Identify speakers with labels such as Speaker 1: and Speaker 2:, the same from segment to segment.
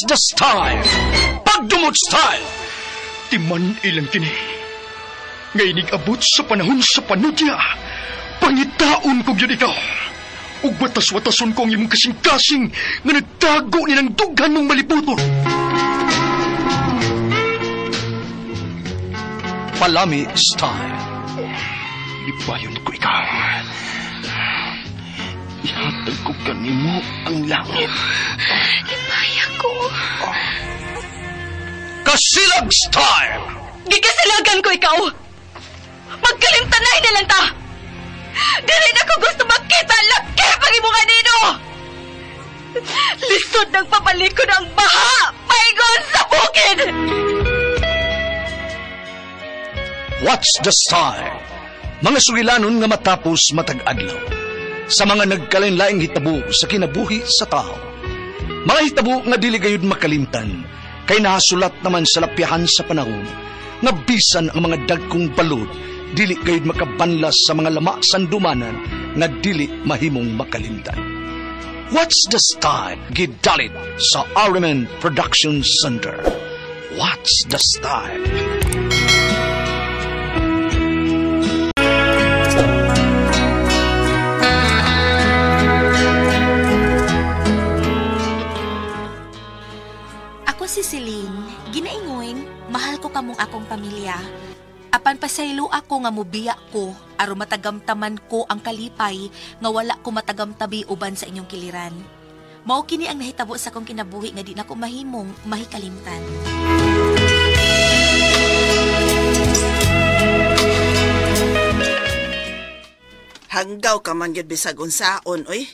Speaker 1: What's the style? Pagdumot style! Timan ilang kini. Ngay abot sa panahon sa panudya. Pangitaon ko gyud ikaw. Ug watas-watason ko ang imong kasing-kasing nga nagtago ni ng dughan mong maliputon. Palami style. Lipayon ko ikaw. Ihatag ko kanimo ang langit.
Speaker 2: Lipaya ko.
Speaker 1: Kasilag style!
Speaker 2: Gikasilagan ko ikaw! Magkalimtanay na lang ta! Dili na ko gusto makita ang laki pag imong anino! Lisod ng papalikod ang baha! Paingon sa bukid!
Speaker 1: What's the style? Mga sugilanon nga matapos matag-adlaw. Sa mga nagkalain-laing hitabo sa kinabuhi sa tao. Mga hitabo nga dili gayud makalimtan, kay nahasulat naman sa lapyahan sa panahon, nga bisan ang mga dagkong balod, dili gayud makabanlas sa mga lama sandumanan nga dili mahimong makalimtan. What's the style? Gidalit sa RMN Production Center. What's the style?
Speaker 2: Ako si Celine, ginaingoy, mahal ko kamong akong pamilya. Apan pasaylo ako nga mubiya ko, aron matagamtaman ko ang kalipay nga wala ko matagamtabi uban sa inyong kiliran. Mao kini ang nahitabo sa akong kinabuhi nga di nako mahimong mahikalimtan.
Speaker 3: Hanggaw ka man gyud bisag unsaon, oy.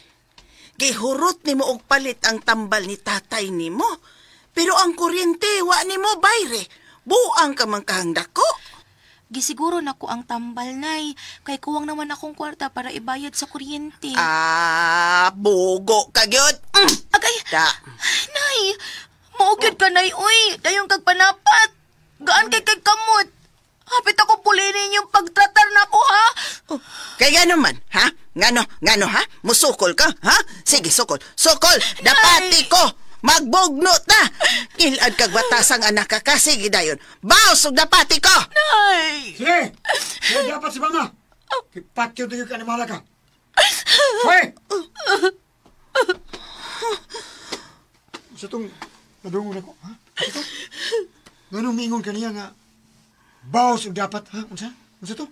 Speaker 3: Gihurot nimo og palit ang tambal ni tatay nimo. Pero ang kuryente wa nimo bayre. Buang ka man kahangdako.
Speaker 2: Gisiguro na ko ang tambal, nay. Kay kuwang naman akong kwarta para ibayad sa kuryente.
Speaker 3: Ah, bugo ka gyud.
Speaker 2: Agay.
Speaker 3: Da.
Speaker 2: Nay, maugid ka, nay, uy. Dayong kag panapat. Gaan kay kag kamot. Hapit ako pulinin yung pagtratar na ko, ha?
Speaker 3: Oh, kay gano man, ha? Ngano, ngano, ha? Musukol ka, ha? Sige, sukol. Sukol! Dapati ko! Magbugno ta! Kilad kag batasang anak ka ka. Sige dayon. Baos ug dapati ko!
Speaker 2: Nay!
Speaker 4: Sige! Sige, dapat si mama! Kipatyo tayo ka ni Mala ka. Hoy! Sa itong nadungon ako, ha? Ito? Ganong mingon ka niya nga baos ug dapat, ha? Unsa? Unsa to?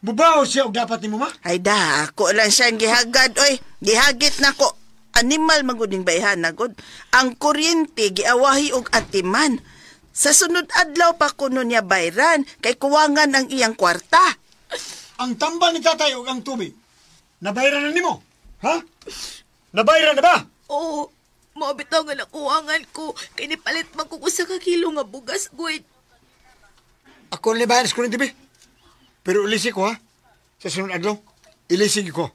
Speaker 4: Mubaos siya og dapat ni mama?
Speaker 3: Ay da, ako lang siyang gihagad, oy. Gihagit na ko. Animal maguding bayhan na gud. Ang kuryente giawahi og atiman. Sa sunod adlaw pa kuno niya bayran kay kuwangan ang iyang kwarta.
Speaker 4: Ang tambal ni tatay og ang tubig. Nabayran na nimo? Ha? Nabayran na ba?
Speaker 2: Oo. Mao bitaw nga nakuwangan ko kay nipalit man ko usa ka kilo nga bugas gud.
Speaker 4: Ako ni bayran sa kuryente be. Pero ilisi ko ha. Sa sunod adlaw, ilisi ko.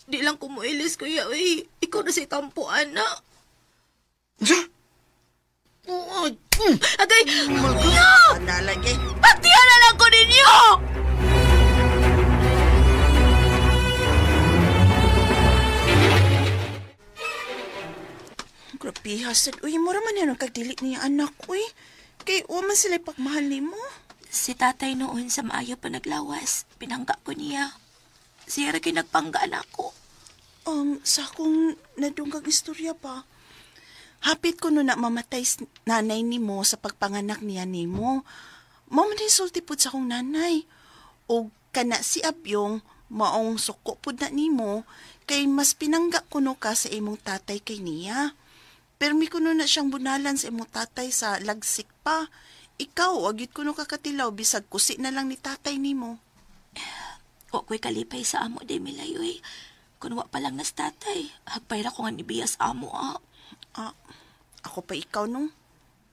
Speaker 2: Di lang ko moilis, kuya. Uy, ikaw na sa itampuan na.
Speaker 4: Unsa?
Speaker 2: Agay! Kuya!
Speaker 3: Nalagi.
Speaker 2: Patihan na lang ko ninyo!
Speaker 3: Grabe, hasad. Uy, mura man yan ang kagdili niya anak, uy. Kay uman sila pagmahal nimo.
Speaker 2: Si tatay noon sa maayo pa naglawas. Pinangga ko niya. Siya rin nagpanggaan ako.
Speaker 3: Sa akong nadunggang istorya pa, hapit ko no na mamatay nanay nimo sa pagpanganak niya nimo. Mao man sulti pud sa akong nanay. Og kana si Abyong, maong suko pud na nimo, kay mas pinangga kuno ka sa imong tatay kay niya. Permi kuno na siyang bunalan sa imong tatay sa lagsik pa. Ikaw, agyud kuno kakatilaw, bisag kusi na lang ni tatay nimo.
Speaker 2: Wa ko'y kalipay sa amo, di milayoy. Kung wa pa lang nas tatay, hagpay ra ko nga nibiyas amo, ah.
Speaker 3: Ah, ako pa ikaw nung.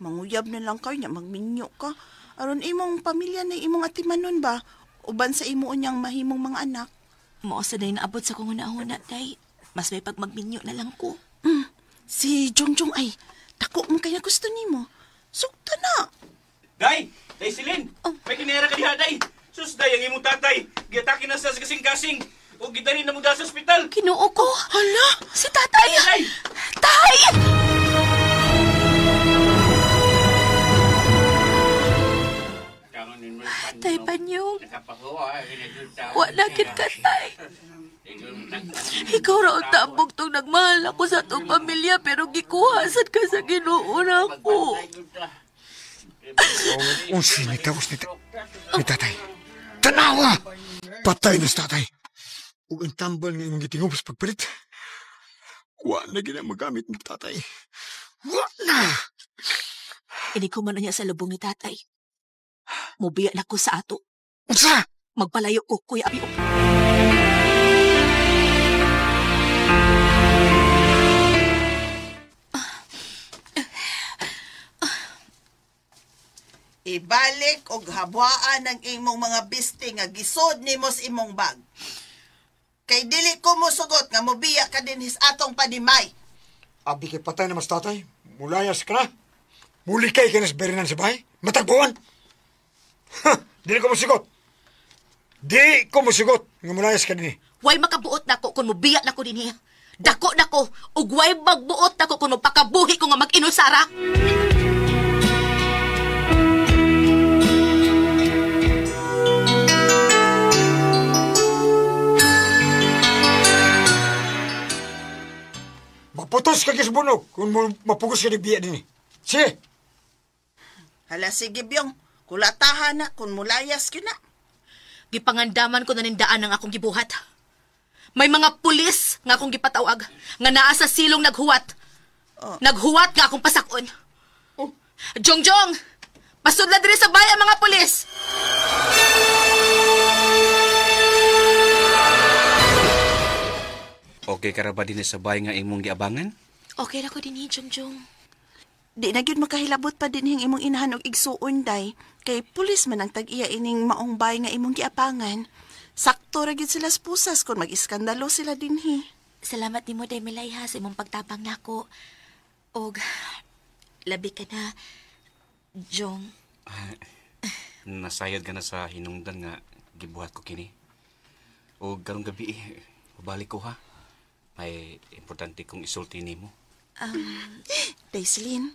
Speaker 3: Manguyab na lang kayo niya, magminyo ka. Aron imong pamilya na imong atimanon ba? Uban sa imo niyang mahimong mga anak.
Speaker 2: Mao sa day naabot sa kong una-una, day. Mas may pagmagminyo na lang ko.
Speaker 3: Si Jongjong ay, dako mo kaya gusto nimo. Sugta na.
Speaker 5: Day! Day Celine! May kinera ka diha, day! Sus, day, ang imong tatay! Giatake na sa kasing-kasing! O gidalhin na mo dahil sa ospital!
Speaker 2: Kinuo ko!
Speaker 3: Hala!
Speaker 2: Si tatay!
Speaker 5: Tay!
Speaker 2: Tay! Tay Panyong, wala gid ka, tay. Ikaw ra ang tambog tong nagmahal ako sa atong pamilya pero gikuha sad ka sa Ginoo nako.
Speaker 4: Unsi ni taos ni tatay. Tanawa! Patay na sa tatay. Ug ang tambal nga imong gitingob sa pagpalit. Wa na gina magamit ni tatay. Wa na!
Speaker 2: Ini ko man niya sa lubong ni tatay. Mubiya na ko sa ato.
Speaker 4: Unsa?
Speaker 2: Magpalayo ko, Kuya Abio.
Speaker 3: Ibalik og habwaan ang imong mga biste nga gisod nimo sa imong bag. Kay dili ko mosugot nga mobiya ka dinhis atong panimay.
Speaker 4: Abi kay patay na mas tatay. Mulayas ka na. Muli kay ka na sa berinan sa bahay. Matagpuan. Ha! Dili ko mosugot. Di ko mosugot nga mulayas ka dinhi.
Speaker 2: Way makabuot nako kung mobiya nako dinhi. Dako nako ug way magbuot nako kung mapakabuhi ko nga mag-inusara.
Speaker 4: Maputos ka kisbunog kung mapugos ka nagbiya din eh. Sige!
Speaker 3: Hala, sige, Byong. Kulatahan na kung mulayas ka na.
Speaker 2: Gipangandaman ko na nindaan ang akong gibuhat. May mga pulis nga akong gipatawag nga naa sa silong naghuwat.
Speaker 3: Oh.
Speaker 2: Naghuwat nga akong pasakon.
Speaker 4: Oh.
Speaker 2: Jongjong! Pasudla diri sa bahay ang mga pulis!
Speaker 5: Okay ka ra ba din sa bahay nga imong giabangan?
Speaker 2: Okay ra ko dinhi, Jongjong.
Speaker 3: Di na gyud makahilabot pa dinhing imong inahan og igsuon, day. Kay pulis man ang tag-iya ining maong bahay nga imong giabangan. Sakto ra gyud sila sa pusas kung mag-iskandalo sila dinhi.
Speaker 2: Salamat nimo, Day Milay, ha, sa imong pagtabang nako. Og labi ka na, Jong.
Speaker 5: Nasayod ka na sa hinungdan nga gibuhat ko kini. Og karong gabi, babalik ko ha. May importante kong isulti nimo.
Speaker 3: Daiselyn,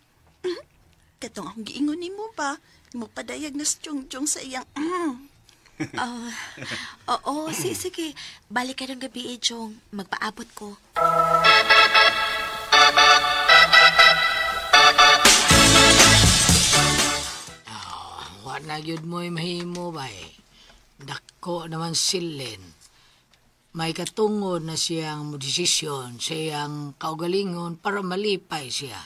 Speaker 3: katong akong giingon nimo ba? Mo padayag na si Jongjong sa iyang...
Speaker 2: Oo, sige. Balik ka ng gabi, Jong. Magpaabot ko.
Speaker 6: Wa na gyud mo'y mahimo bay. Dako naman silin. May katungod na siyang desisyon sa iyang kaugalingon para malipay siya.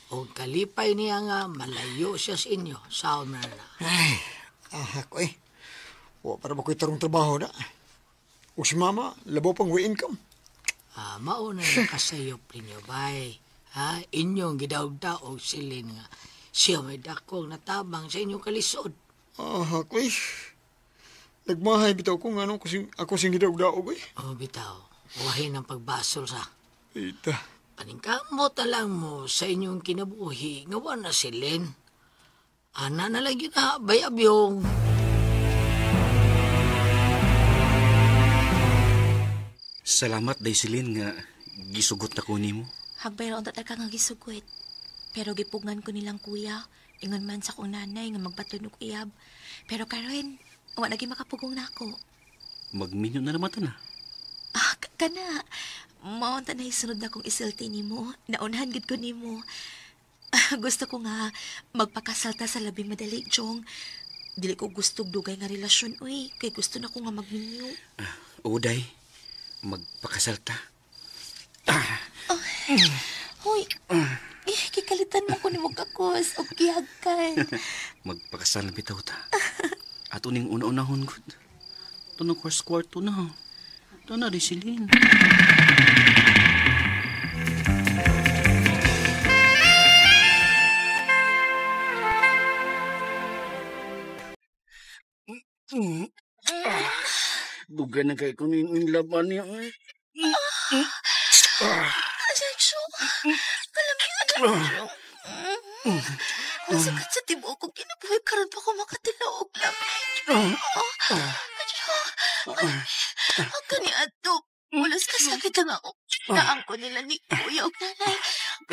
Speaker 6: O kalipay niya nga malayo siya sa inyo. Sao na na.
Speaker 4: Ay, ako eh. Wa para ba ko'y tarong trabaho na. O si mama, labo pang way income.
Speaker 6: Mauna na kasayop ninyo, bay. Ha? Inyong gidaog-daog silin nga. Siya may dakong natabang sa inyong kalisod.
Speaker 4: Ako eh. Nagmahay bitaw ko nga nung ako sing gidaog-daog eh.
Speaker 6: O bitaw, wahin ang pagbasol sa.
Speaker 4: Ita.
Speaker 6: Paningkamot na lang mo sa inyong kinabuhi, nga wa na silin. Ana na lang yun ha, bayabyong.
Speaker 5: Salamat, Daiselyn, nga gisugot na ko nimo.
Speaker 2: Hagbay ra unta ka nga gisugot. Pero gipugngan ko nilang kuya. Ingon man sa kong nanay nga magbaton og iyab. Pero karon, wa lagi makapugong nako.
Speaker 5: Magminyo na naman ta na.
Speaker 2: Kana. Mao unta na isunod na kong isulti nimo. Naunhan gid ko nimo. Gusto ko nga magpakasal ta sa labing madali, Jong. Dili ko gusto dugay nga relasyon, uy. Kay gusto na ko nga magminyo.
Speaker 5: Uday, magpakasal ta.
Speaker 2: Hoy, kikalitan mo ko ni mo kakos o gihagkan.
Speaker 5: Magpakasal na bitaw ta. Ato ning una-unahon gud. Ito na first kwarto na. Ito na, Daiselyn. Dugay na kay kung inlaban niya.
Speaker 2: Sergio, kalamian. Masakit sa tibuok kong kinabuhi karon pa ko makatilaog lami. Ang kani ato, mulas kasakit ang ako. Naang ko nila ni kuya og nanay.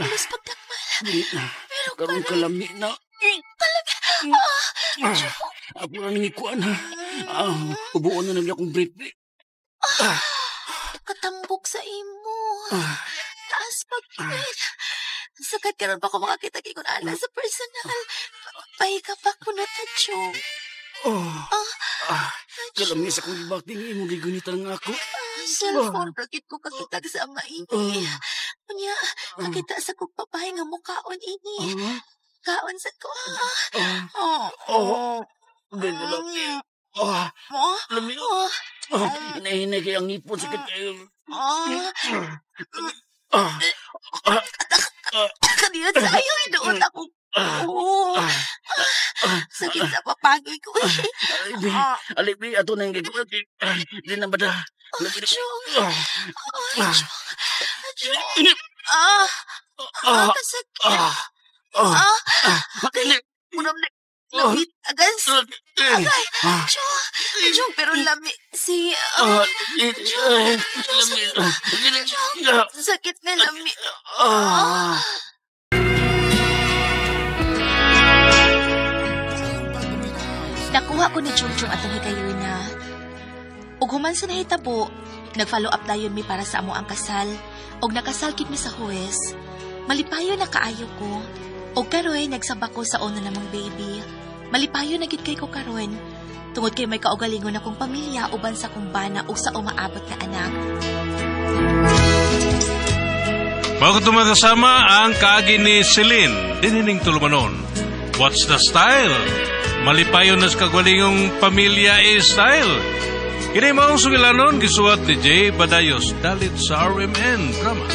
Speaker 2: Mulas pagdakmal. Pero
Speaker 5: karon kalami na.
Speaker 2: Kalami.
Speaker 5: Ako na nang ikuan ha. Ubuon na nila akong brief.
Speaker 2: Katambok sa imo. Taas pag. Sakit karon pa ko makakita kay kung ana sa personal. Pahiga pa ko na ta, Chong.
Speaker 5: Oh. Kalami sa akong gibati nga imong gigunitan nga ako.
Speaker 2: Cellphone ra gid ko kakita sa ama ini. Unya, kakita sa kong papahay nga mukaon ini. Kaon sa ko. Oh.
Speaker 5: Oh. Ganda lang.
Speaker 2: Oh.
Speaker 5: Lami.
Speaker 2: Oh.
Speaker 5: Hinahinay kay ang ngipon, sakit kayo.
Speaker 2: Oh. Kanina sa ayo, inuot ako. Oh. Sakit sa papagi ko.
Speaker 5: Albi, albi, ato na yung gagawin. Di na ba da?
Speaker 2: Chong. Oh, Chong. Chong. Kasakit. Murag lami agas. Agay. Chong. Chong, pero lami si Chong, Chong, sakit na lami. Nakuha ko ni Chong Chong atong higayuna. Ug human sa nahitabo, nag-follow up dayon mi para sa amo ang kasal. Ug nakasal gid mi sa huwes. Malipayo na kaayo ko. Ug karon nagsaba ko sa una namang baby. Malipayo na gid kay ko karon. Tungod kay may kaugalingon akong pamilya uban sa kong bana ug sa umaabot na anak.
Speaker 7: Bago tumakasama ang kaagi ni Celine, dinining tulumanon. What's the style? Malipayon na sa kagwalingong pamilya is style. Kini maong sugilanon, gisuwat ni Jay Badayos, dalit sa RMN Drama.